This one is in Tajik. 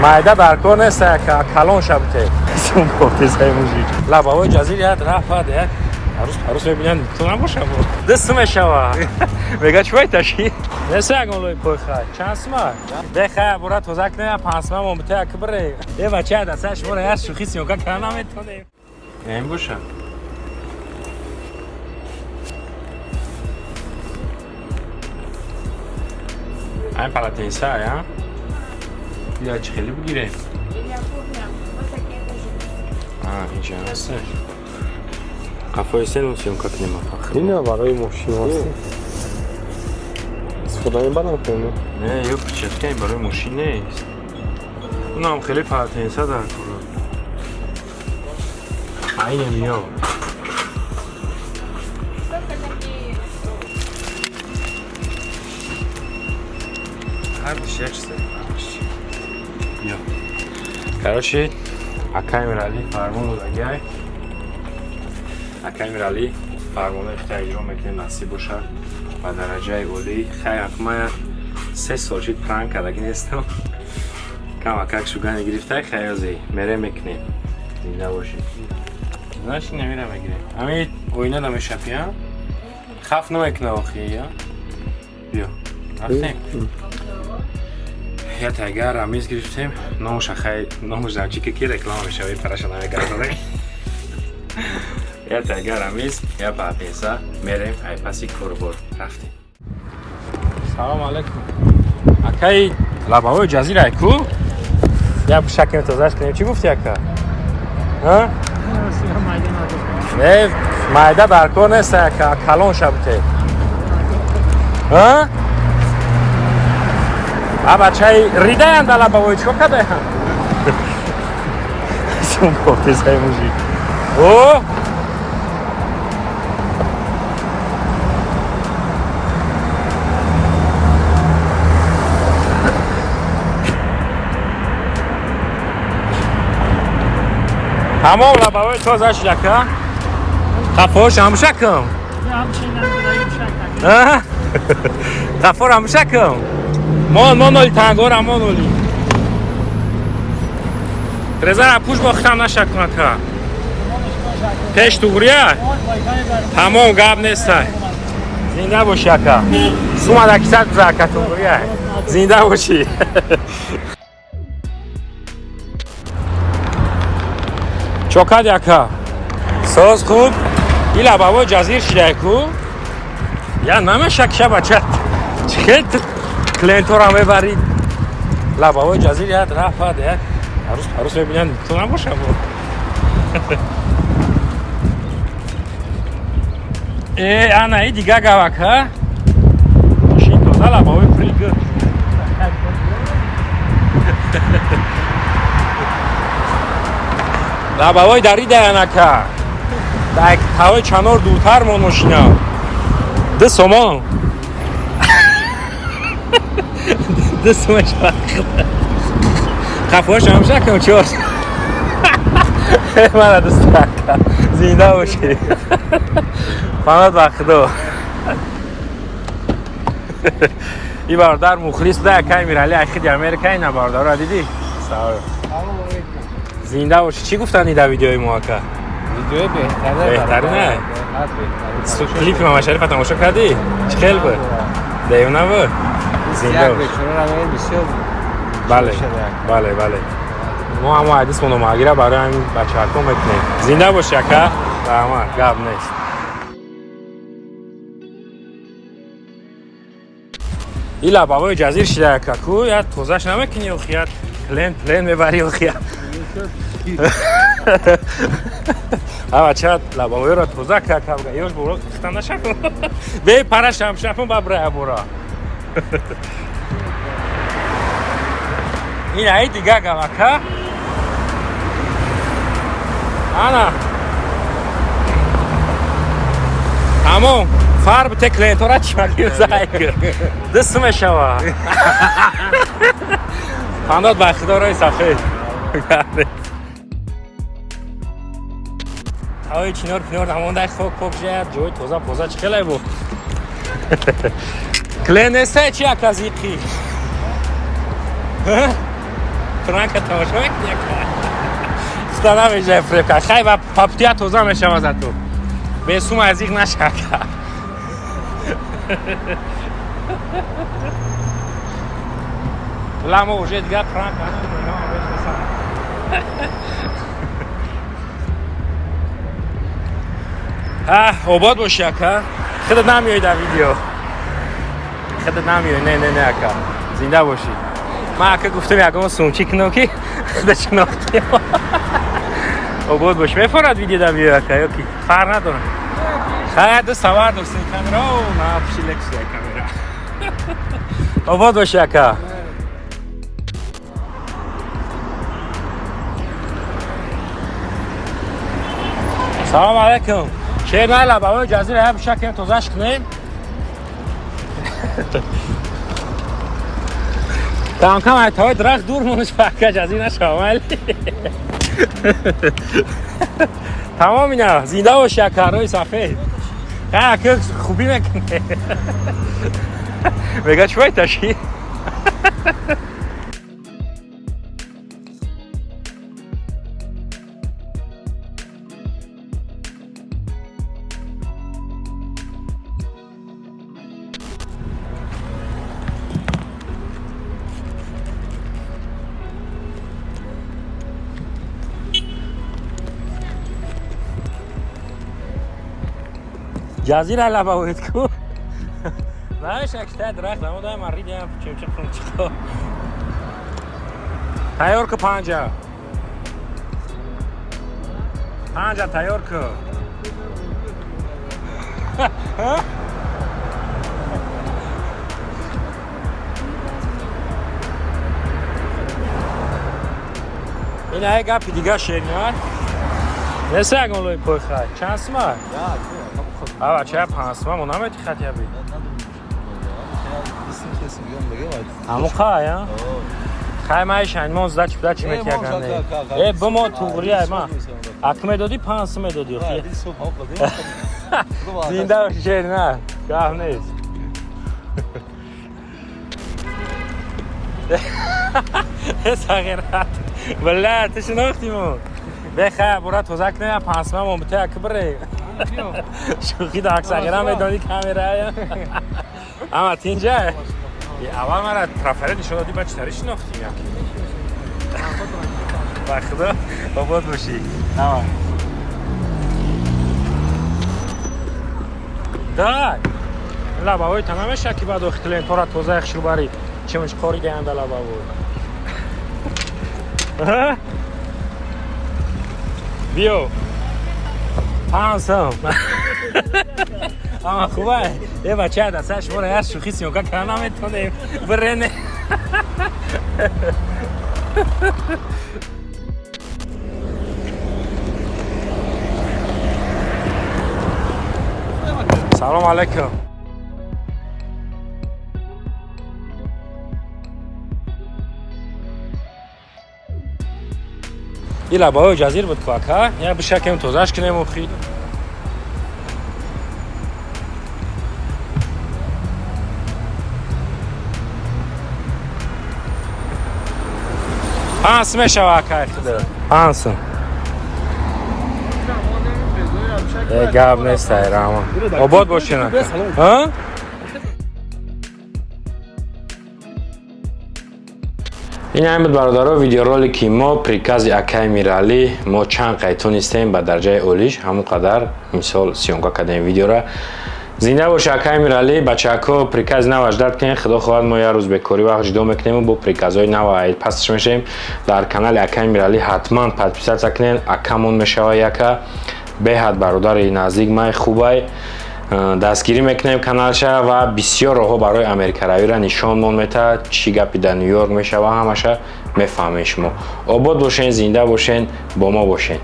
Майда дар кор нест, калон шабте. Лабаҳои ҷазир як рафт, як арӯс арӯс мебинанд, ту набоша бо. Даст мешава. Мега чӣ таши? Нест ягон лои пой хай. Чанд сума? Бе хай бура тоза кунем, 5 сума мон бите як бире. Э бача даста шуморо як шӯхӣ съёмка карда наметонем. Ин боша. Айн полотенца, я? Я чӣ хеле бигирем? А, инҷа ҳаст. Қафои сен съёмка кунем афахр. Ина барои мошин аст. Истифода мебарам кунем. Не, ё перчатка барои мошин нест. Унам хеле полотенца дар кора. Айнем ё. Ҳар диш як чизе. Ё. Короче, акай Мирали фармон додагиай. Акай Мирали фармонои хита иҷро мекунем, насиб бошад ба дараҷаи олӣ. Хай, акмая 3 сол шид пранк кардаги нестам. Камакак шугани гирифтай, хаёзе мере мекунем. Зинда бошед. Знаешь, намира мегирем. Ами оина намешапи, а? Хаф намекуна охи, я? Биё. Рафтем. Я тайга рамиз гирифтем. Номуша хай, номуш замчики ки реклама мешавад, параша намегардонем. Я тайга рамиз, я папеса, мерем ай паси корбор. Рафтем. Салом алейкум. Акай лабаҳои ҷазира ай ку? Я шакли тозаш кунем. Чӣ гуфти, ака? Ҳа? Не, майда дар кор нест, ака, калон шабте. Ҳа? А бачаи ридаям да лабаҳои чикор кардаям? Сум кофтесай мужик. О! Тамом лабаҳои тоза шуд, ака. Қафош ҳамшакам. Қафор ҳамшакам. Мон мон оли тангора мон оли. Трезара пуш бохтам нашакун, ака. Пеш туғрия? Тамом гап нестай. Зинда бошӣ, ака. Сумада кисат биза, ака, туғрия. Зинда бошӣ. Чокад, ака. Соз хуб. И лабаҳои ҷазир шидай ку? Я намешак ша бача. Чӣ хел клиентора мебарӣ? Лабаҳои ҷазир як рафт, як арӯс арӯс мебинанд, ту набоша бо. Э, ана и дига гавак, ҳа? Мошин тоза, лабаҳои пури гӯ. Лабаҳои даридаян, ака. Дар ҳавои чанор дуртар мон мошина. 2 сомон. 2 сомон шавад. Қафош ҳамшакам чор. Мана дӯст ака. Зинда бошӣ. Фанат ба худо. И бародар мухлис буда акай Мирали айхиди Америка ина бародарро дидӣ? Салом. Зинда бошӣ. Чӣ гуфтанд дар видеои мо, ака? Видеои беҳтаре. Беҳтаре, не? Клипи Мамашарифа тамошо кардӣ? Чӣ хел буд? Девона буд? Зинда Як бош. бечора бисёр Бале. Бале, бале. Мо ҳамо ҳадисмоно магира барои ҳамин бачаҳако мекунем. Зинда бошӣ, ака. Раҳмат, гап нест. И лабаҳои ҷазир шида, ака ку, я тозаш намекунӣ охи, я клиент плен мебарӣ охи. А бача лабаҳоеро тоза ка кабга. Ёш боро хитан нашакун. Бе параш ҳамшапун ба брая бора. Ин ай дига гап, ака. Ана. Тамом. Фар бите клиентора чимаки зайк. Даст мешава. Фандод ба худо рои сафед. Ҳавои чинор пинор намондай хок пок жаяд ҷои тоза поза чӣ хелай бу. Клиент нестай чи ака зиқи? Пранка тамошо мекунӣ, ака? Худа намежай фрепка. Хай ва паптия тоза мешава за ту. Бесум азиқ наша, ака. Ла мо уже дигар пранк намекунем. Обод бошӣ, ака. Худат намеоӣ дар видео. Худат намеоӣ. Не, не, не, ака. Зинда бошӣ. Ман ака гуфтам ягон сумчӣ кунам ки худа шинохтем. Обод бош. Мефорад видео дар биё, ака, ё ки фарқ надорам. Хай ду савар достин камера. О, на пиши лексус камера. Обод бошӣ, ака. Салом алейкум. Шер найла бабои ҷазира я бишакем тозаш кунем. Кам-кам ай тавои дарахт дур мониш пака ҷазир нашава майли. Тамом ина зинда боши ака рои сафед. Хай ака хубӣ мекунӣ. Мега чӣ таши? Ҷазира лабавед ку. Знаешь, як та дарахт намода ман ридам чемчиқ чиқо. Тайёр ку панҷа. Панҷа тайёр ку. Ин ай гапи дига шерниёр. Неса ягон лои пой хай. Чанд сума? А бача 5 сума мо намети хатия би. Ҳамон хай, а? Хай май шанмон зда чи буда чи метиягане. Э, бимо туғри ай ма. Ак медоди 5 сум медоди. Зинда боши шер на. Гап нест. Сағират. Бала, ту шинохтиму. Бехай, бура тоза кунем 5 сума мо бите ак бире. Шӯхӣ дар аксагира медонӣ камерая. Ама тинҷа. Аввал мара трафарет нишон додӣ, баъд читари шинохтим як. Ба худо обод бошӣ. Давай. Дай. Лабавои та намеша ки баъд охи клиентора тоза яхшил барӣ. Чимич қори гаянда лабавой. Биё. 5 сум. Ама хубай. Э бача даста шуморо як шӯхӣ съёмка карда наметонем. Бирене. Салом алейкум. Ин лабаҳои ҷазир буд ку ака. Я бишакем тозаш кунем охи. 5 сум мешава акай худо. 5 сум. Э гап нест ай рама. Обод бошин ака. Ҳа? Ин ҳамин буд бародаро видеоролики мо прикази акай Миралӣ. Мо чанд қай тонистем ба дараҷаи олиш ҳамон қадар мисол съёмка кардем видеора. Зинда боша акай Миралӣ. Бачаҳако прикази нав аждад кунед. Худо хоҳад мо як рӯз бекорӣ вақт ҷудо мекунем бо приказҳои нав пастш мешавем. Дар канали акай Миралӣ ҳатман подписаться кунед. Акамон мешава яка беҳад бародари наздик май хубай. Дастгирӣ мекунем каналша ва бисёр роҳҳо барои америкаравиро нишонмон метаҳад. Чӣ гапи дар Нью-Йорк мешава ҳамаша мефаҳмед шумо. Обод бошен, зинда бошен, бо мо бошен.